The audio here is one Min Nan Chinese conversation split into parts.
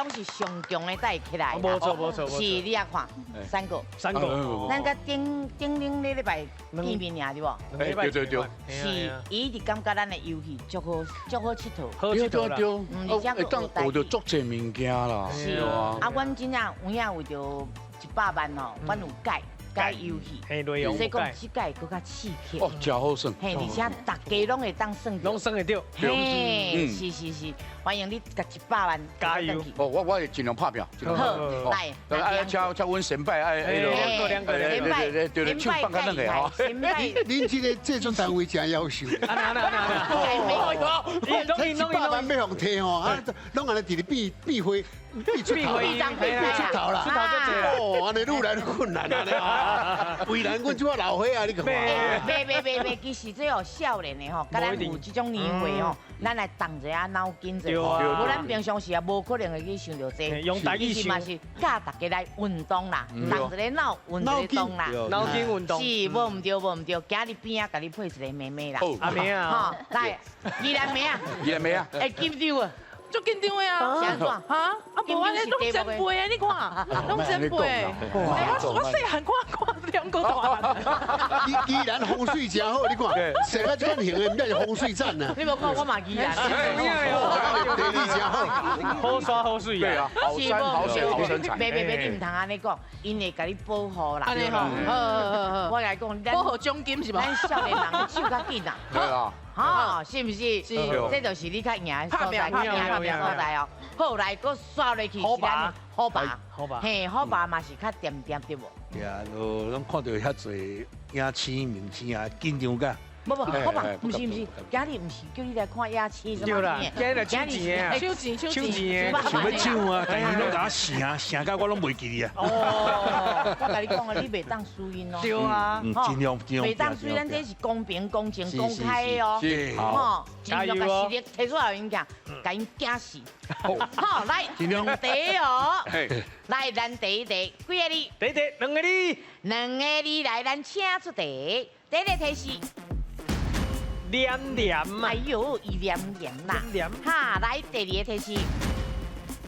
攏是上強的才會起來。無錯無錯。是，你也看，三個。三個。咱佮頂頂頂禮拜見面爾對無？對對對。是，伊一直感覺咱的遊戲足好，足好𨑨迌。好𨑨迌啦。而且會當學著足濟物件啦。是啊，阮真正有影為著100萬哦，阮有改。改遊戲，所以講這屆閣較刺激。哦，真好耍。嘿，而且大家攏會當算，攏算會著。嘿，是是是，歡迎你共100萬加油。哦，我會盡量拍拚。好，來，啊，請請阮先輩愛，兩個兩個，先輩，對對，手放較軟的吼。先輩，恁這個製作單位真夭壽。啊那那那，100萬欲予提吼，啊，攏按呢佇咧變變花。變出頭，變出頭啦，出頭就濟啦。哦，按呢愈來愈困難啊！為難阮這老歲仔，你看。袂袂袂袂，其實這哦少年的吼，佮咱有這種年歲吼，咱來動一下腦筋者。無咱平常時也無可能會去想著這。用台語想。嘛是教大家來運動啦，動一个腦，運一个動啦。腦筋運動。是，無毋對，無毋對。今日邊仔共你配一個妹妹啦。阿妹啊。吼，來，宜蘭妹啊。宜蘭妹啊。會緊張啊。足緊張的啊！哈？啊，無按呢攏前輩的，你看，攏前輩。欸，我細漢看看兩個大。宜宜蘭風水真好，你看，生啊這款型的，毋知是風水讚啊。你無看我嘛宜蘭。地理真好，好山好水對啊，好山好水好身材。袂袂袂，你毋通按呢講，𪜶會共你保護啦。按呢吼，好好好。我來講，保護獎金是無？咱少年人手較緊啊。對啊。吼，是毋是？是，這就是你較贏的所在，較贏的所在哦。好，來，閣刷落去是咱虎爸，虎爸，嘿，虎爸嘛是較恬恬對無？對啊，就攏看著遐濟影星明星啊，緊張感。無無，虎爸，毋是毋是，今日毋是叫你來看影星什麼？對啦，今日來搶錢的，搶錢搶錢的，想欲搶啊，但是攏共我勝勝到我攏袂記得啊。哦，我共你講啊，你袂當輸𪜶哦。對啊，盡量盡量。袂當輸，咱這是公平、公正、公開的哦。是，好，盡量共實力提出來，𪜶講，共𪜶驚死。好，來，盡量。第一哦，來，咱第一題，幾个字？第一題兩個字。兩個字來，咱請出題。第一個提示。黏黏啊！哎喲，伊黏黏啦！黏哈，來第二個提示，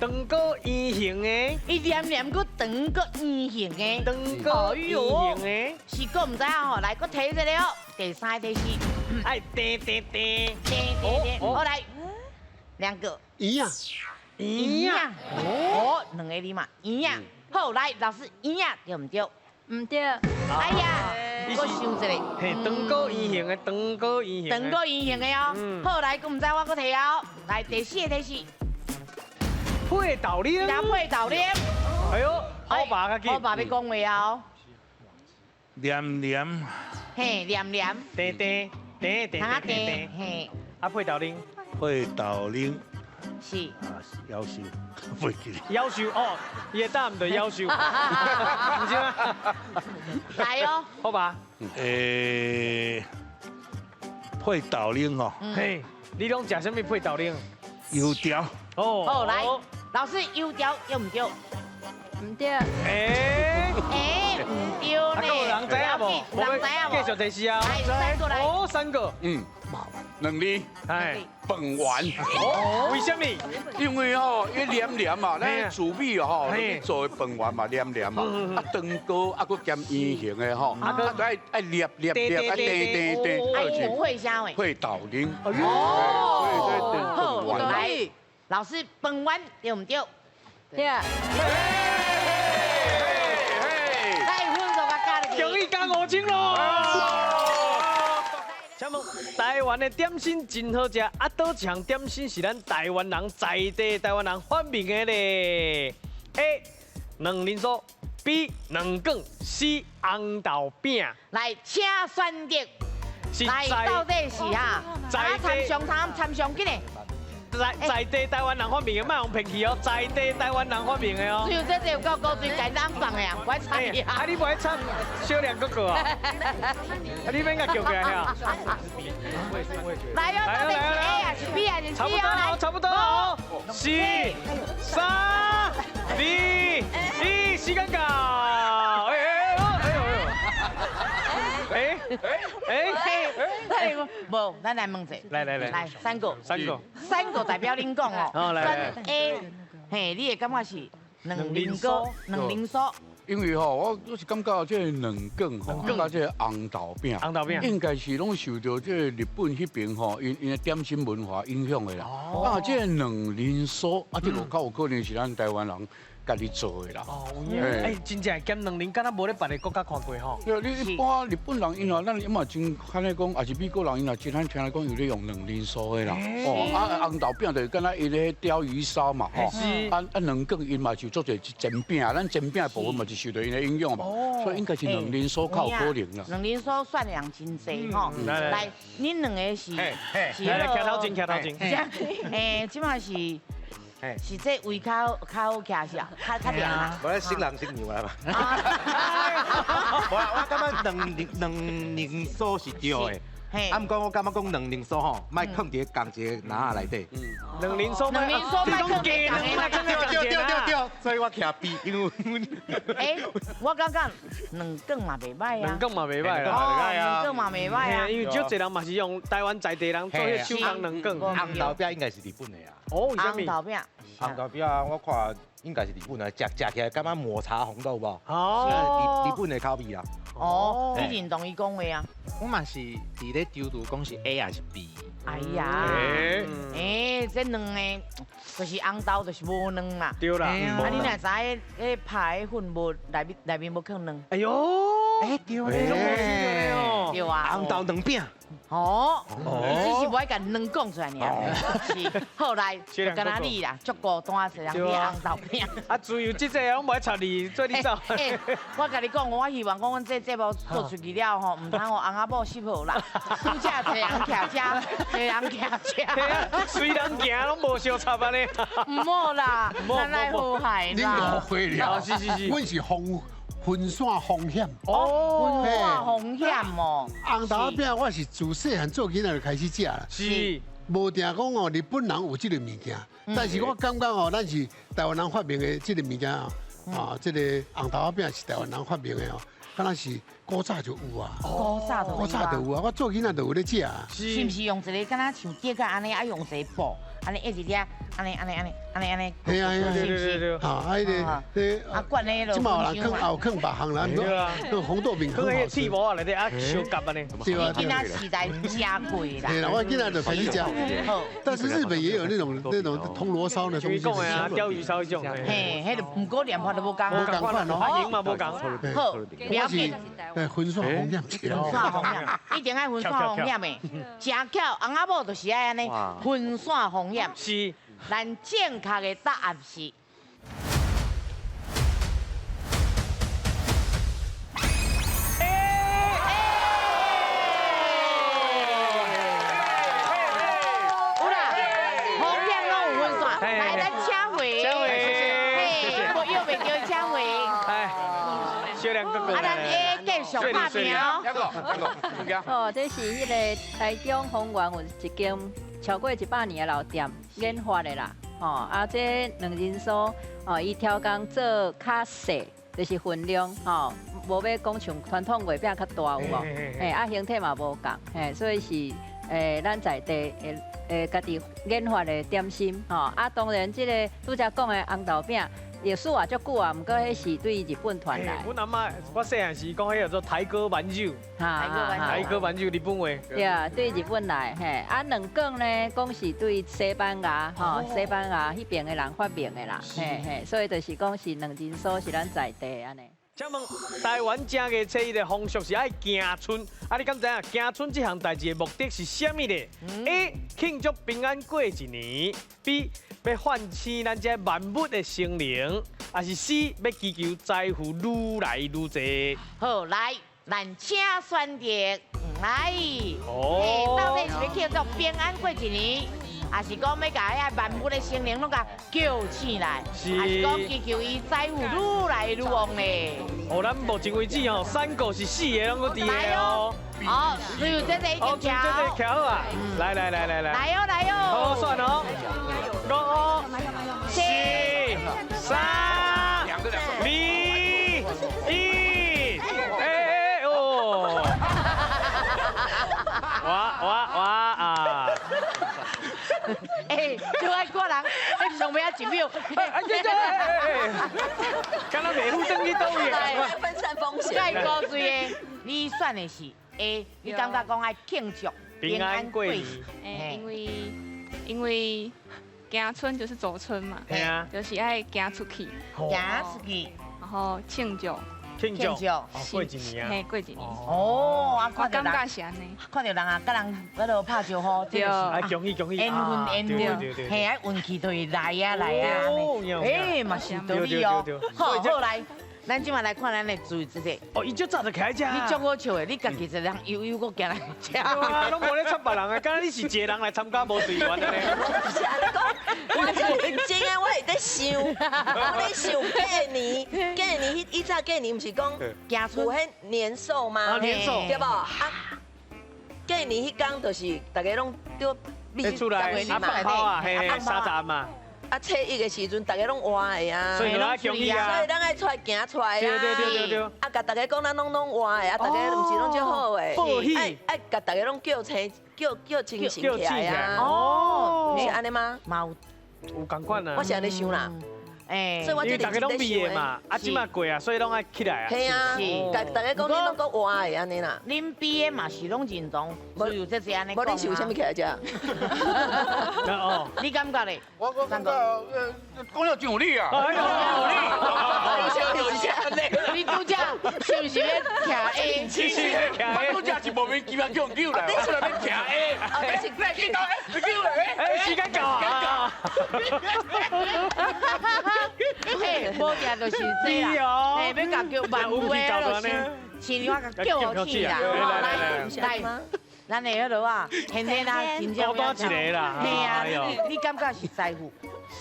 長閣圓形的，伊黏黏閣長閣圓形的，長閣圓形的，是閣毋知影吼，來閣提一個哦，第三個提示，愛甜甜甜甜甜甜，好來，兩個圓啊，圓啊，哦，兩個字嘛，圓啊，好來，老師圓啊，對毋對？毋對。哎呀，我想一下，嘿，長閣圓形的，長閣圓形，長閣圓形的哦。好，來，閣毋知我閣提哦。來，第四個提示，配豆奶，來配豆奶。哎喲，虎爸較緊，虎爸欲講話哦。黏黏，嘿，黏黏，甜甜甜甜甜甜，嘿，啊配豆奶，配豆奶。是啊，夭壽，袂記得。夭壽哦，伊的答案就夭壽，毋是嗎？來哦，好吧。配豆奶哦。嘿，你攏食啥物配豆奶？油條。哦，好來，老師油條對毋對？毋對。欸欸，毋對呢。啊，閣有人知影無？有人知影無？繼續提示啊。來，三個來。哦，三個。嗯，兩字。哎。飯丸。哦，為啥物？因為吼，伊黏黏嘛，咱糯米吼，你做的飯丸嘛黏黏嘛，啊長閣啊閣兼圓形的吼，啊閣愛愛捏捏捏，啊甜甜甜，啊伊配啥話？配豆奶。哦，好，來，老師飯丸對毋對？對。來，分數共加入去。恭喜加5000咯！請問台灣的點心真好食，啊，佗一項點心是咱台灣人在地台灣人發明的咧？A. 卵磷酥，B. 卵卷，C. 紅豆餅。來，請選擇。來，到底是哈？在參詳參參詳緊嘞。在地台灣人發明的，莫予騙去哦，在地台灣人發明的哦。只有這這有夠高水簡單放的啊，我愛插你啊。啊，你無愛插小亮哥哥啊？啊，你免共叫起來啊。來哦，到底是 A 還是 B 還是 C 哦？差不多哦，四、三、二、一，時間到。哎哎哎呦哎哎哎，無，咱來問者。來來來，來三個，三個，三個代表恁講哦。好來選 A 嘿，你會感覺是卵磷糕、卵磷酥？因為吼，我是感覺這個卵卷吼，佮這個紅豆餅，紅豆餅應該是攏受著這個日本彼邊吼，𪜶的點心文化影響的啦。啊，這個卵磷酥啊，這個較有可能是咱台灣人家己做的啦。哦，有影，欸，真正鹹卵磷，敢若無咧別个國家看過吼。對，你一般日本人𪜶啊，咱嘛真罕咧講，也是美國人𪜶啊，真罕聽咧講有咧用卵磷酥的啦。哦，啊紅豆餅就是敢若伊咧鯛魚燒嘛，吼。啊啊卵卷𪜶嘛是做者煎餅，咱煎餅的部分嘛是受著𪜶的影響嘛，所以應該是卵磷酥較有可能啦。卵磷酥選的人真濟吼，來，恁兩個是是來來，徛頭前，徛頭前。欸，這馬是。是這位較較好徛是啊，較較涼啊。無咧新人新娘啦嘛。無啦，我感覺卵磷酥是對的。啊，毋過我感覺講卵磷酥吼，莫囥佇仝一個籃仔內底。卵磷酥，卵磷酥莫囥佇仝個。對對對對，所以我徛邊，因為。欸，我感覺卵卷嘛袂歹啊。卵卷嘛袂歹啦。哦，卵卷嘛袂歹啊。因為足濟人嘛是用台灣在地人做彼手工卵卷。紅豆餅應該是日本的啊。哦，為啥物？紅豆餅。紅豆餅我看應該是日本的，食食起來感覺抹茶紅豆無？哦，日本的口味啦。哦，你認同伊講話啊？我嘛是佇咧丟拄講是 A 還是 B？哎呀，欸，這兩个就是紅豆，就是無卵啦。對啦。啊，你若知彼彼拍的粉無內面內面無囥卵？哎喲，欸對咧，對啊。紅豆卵餅。哦，你只是無愛共卵講出來爾。是，後來就敢若你啦，足孤單，一人去紅豆餅。啊，自由這個攏無愛插你，做你走。欸，我共你講，我希望講阮這節目做出去了吼，毋通予翁仔某失望啦。拄才一個人徛遮，一個人徛遮，隨人行攏無相插按呢。毋好啦，咱來和諧啦。你誤會了，是是是，阮是分散風險。哦，分散風險哦。紅豆餅我是自細漢做囡仔就開始食啦。是。無定講哦，日本人有這個物件，但是我感覺哦，咱是台灣人發明的這個物件啊，啊，這個紅豆餅是台灣人發明的哦，敢若是古早就有啊。古早就有。古早就有啊，我做囡仔就有咧食啊。是毋是用一个敢若像碟仔按呢，啊用一個布，按呢一直掠，按呢按呢按呢按呢按呢。係啊係啊，對對對。啊，啊，彼个，啊，灌彼个。這馬有人囥後囥別項啦，那紅豆餅很好吃。囥彼個鐵模內底啊，燒夾按呢。對啊。你囡仔時代食過啦。對啦，我囡仔就開始食。但是日本也有那種銅鑼燒的東西。講的啊，鯛魚燒彼種。嘿，彼個毋過念法都無仝啊。無仝款哦。啊，型嘛無仝。好，不要緊。對，分散風險。分散風險，一定愛分散風險的。誠巧，翁仔某就是愛按呢分散風險。是。咱正確的答案是。有啦，風險攏有分散。來，咱請回。請回。嘿，我約袂著請回。哎，小亮哥哥。啊，咱 A 繼續拍拚哦。哦，這是彼個台中豐原有一間超過100年的老店研發的啦。吼，啊，這卵磷酥，哦，伊超工做較細，就是分量，吼，無欲講像傳統月餅較大有無？嘿，啊，形體嘛無仝，嘿，所以是咱在地的家己研發的點心，吼，啊，當然這个拄才講的紅豆餅。歷史也足久啊，毋過彼是對日本傳來。阮阿嬤，我細漢時講彼叫做台哥饅頭，台哥饅頭日本話。對啊，對日本來，嘿，啊卵卷呢，講是對西班牙，吼，西班牙彼邊的人發明的啦，嘿嘿，所以就是講是卵磷酥是咱在地按呢。請問台灣正月初一的風俗是愛行春，啊，你敢知影行春這項代誌的目的是啥物咧？A. 慶祝平安過一年；B. 欲喚醒咱這萬物的生靈；還是 C. 欲祈求財富愈來愈濟。好，來，咱請選擇，來，哦，到底是欲慶祝平安過一年，還是講欲共遐萬物的生靈攏共叫醒來，還是講祈求伊財富愈來愈旺咧？哦，咱目前為止吼，三個是四個攏閣佇个哦。好，自由姐姐已經徛好，自由姐姐徛好啊！來來來來來，來哦來哦，好好算哦，五、四、三、二、一，哎哦，哇哇哇啊！哎，就愛看人，彼上尾仔一秒。哎，這這，敢若袂赴轉去佗位。分散風險。蓋高水的，你選的是 A，你感覺講愛慶祝平安過年。因為行春就是走春嘛，就是愛行出去，行出去，然後慶祝。慶祝，過一年啊，嘿，過一年。哦，啊，我感覺是按呢。看著人啊，佮人彼落拍招呼，對，啊，恭喜恭喜，緣分緣分，嘿，啊，運氣就會來啊來啊，哎，嘛是道理哦。好，好來，咱這馬來看咱的注意這個。哦，伊足早就徛佇遮。你足好笑的，你家己一個人悠悠閣行來遮。啊，攏無咧插別人的，敢若你是一個人來參加無隊員的呢？是按呢講，我真認真的，我會咧想，我咧想過年，過年彼以早過年毋是講有彼年獸嗎？年獸對無？啊，過年彼工就是逐家攏佇出來啊放炮啊，嘿，三十嘛。啊，初一的時陣，逐家攏活的啊，所以咱恭喜啊，所以咱愛出來行出來啊，對對對對對。啊，共逐家講咱攏攏活的，啊，逐家毋是攏足好的，愛愛共逐家攏叫醒，叫叫精神起來啊。哦，是按呢嗎？嘛有有仝款啊。我是按呢想啦。哎，所以我因為逐家攏眯的嘛，啊，這馬過啊，所以攏愛起來啊。係啊，共逐家講你攏閣活的按呢啦。恁 B 的嘛是攏認同，無有這這按呢講。無你是為啥物起來遮？哦，你感覺咧？我感覺講了真有理啊。有理。你拄則是毋是欲徛 A？是是，我拄則是莫名其妙叫人叫來，我出來欲徛 A。來去到 A，叫來 A。哎，時間到啊！嘿，無定就是這啦，嘿，欲共叫萬有的，就是親像我共叫起啦，來來，咱的彼落啊，現在啦，真正高端一个啦，嘿啊，你感覺是師傅？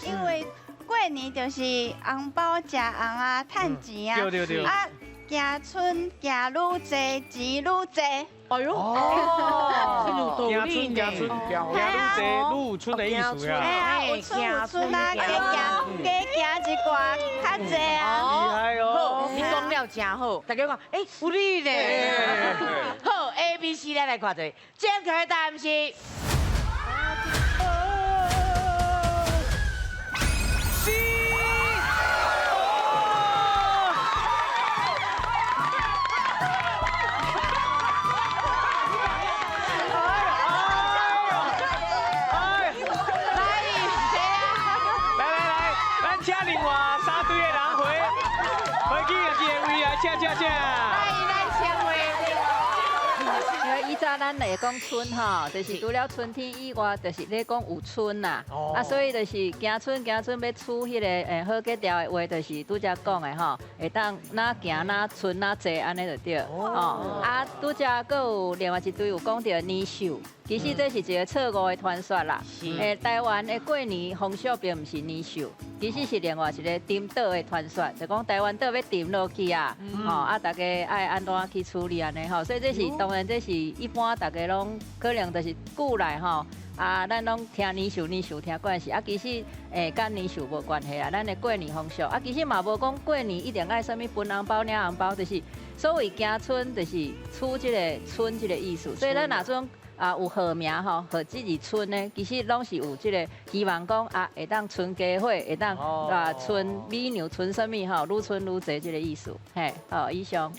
因為過年就是紅包食紅啊，趁錢啊，對對對，啊，行春行愈濟，錢愈濟。哎呦，哦，行春行春行愈濟愈有春的意思啊！哎啊，有春有春啊，加行加行一寡較濟啊！厲害哦！你講了真好，大家講，哎，有理咧。好，A、B、C，咱來看一下，正確的答案是。咱會講春吼，就是除了春天以外，就是咧講有春啦。啊，所以就是行春行春欲娶彼个好格調的話，就是拄才講的吼，會當哪行哪春哪濟按呢就對。哦，啊，拄才閣有另外一堆有講著年獸，其實這是一個錯誤的傳說啦。台灣的過年風俗並毋是年獸，其實是另外一個沉島的傳說，就講台灣島欲沉落去啊，吼啊，大家愛按怎去處理按呢吼，所以這是當然這是一般大家攏可能就是久來吼，啊，咱攏聽年獸年獸聽慣勢，啊，其實佮年獸無關係啊，咱的過年風俗，啊，其實嘛無講過年一定愛啥物分紅包領紅包，就是所謂行春，就是取這个春這个意思，所以咱若陣啊有號名吼，號這字春呢，其實攏是有這个希望講啊，會當春家伙，會當啊春美娘，春啥物吼，愈春愈濟這个意思，嘿，好，以上。